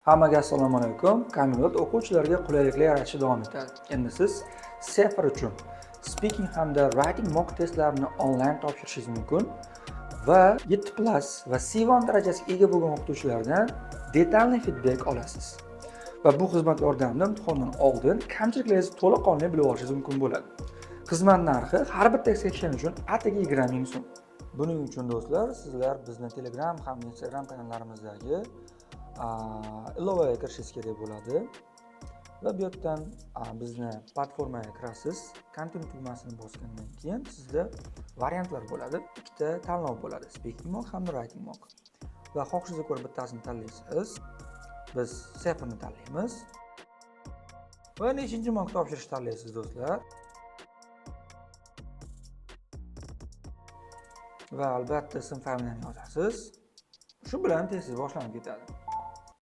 Hammaga assalomu alaykum. Kamilot o'quvchilarga qulayliklar yaratishda davom etadi. Endi siz CEFR uchun speaking hamda writing mock testlarini onlayn topshirishingiz mumkin va 7+ va C1 darajasiga ega bo'lgan o'qituvchilardan детальный feedback olasiz. Va bu xizmat yordamida imtihondan oldin kamchiliklaringizni to'laqonli bilib olishingiz mumkin bo'ladi. Xizmat narxi har bitta section uchun atigi 20 ming so'm. Buning uchun, do'stlar, sizlar bizni Telegram ham Instagram kanallarimizdagi ilovaga kirishingiz kerak bo'ladi va bu yerdan bizni platformaga kirasiz. Kontent tugmasini bosgandan keyin sizda variantlar bo'ladi. Ikkita tanlov bo'ladi: speaking mock hamda writing mock. Va xohishingizga ko'ra bittasini tanlaysiz. Biz CEFRni tanlaymiz. Va nechinchi mock topshirish tanlaysiz, do'stlar. Va albatta ism familiyani yozasiz. Shu bilan testingiz boshlanib ketadi.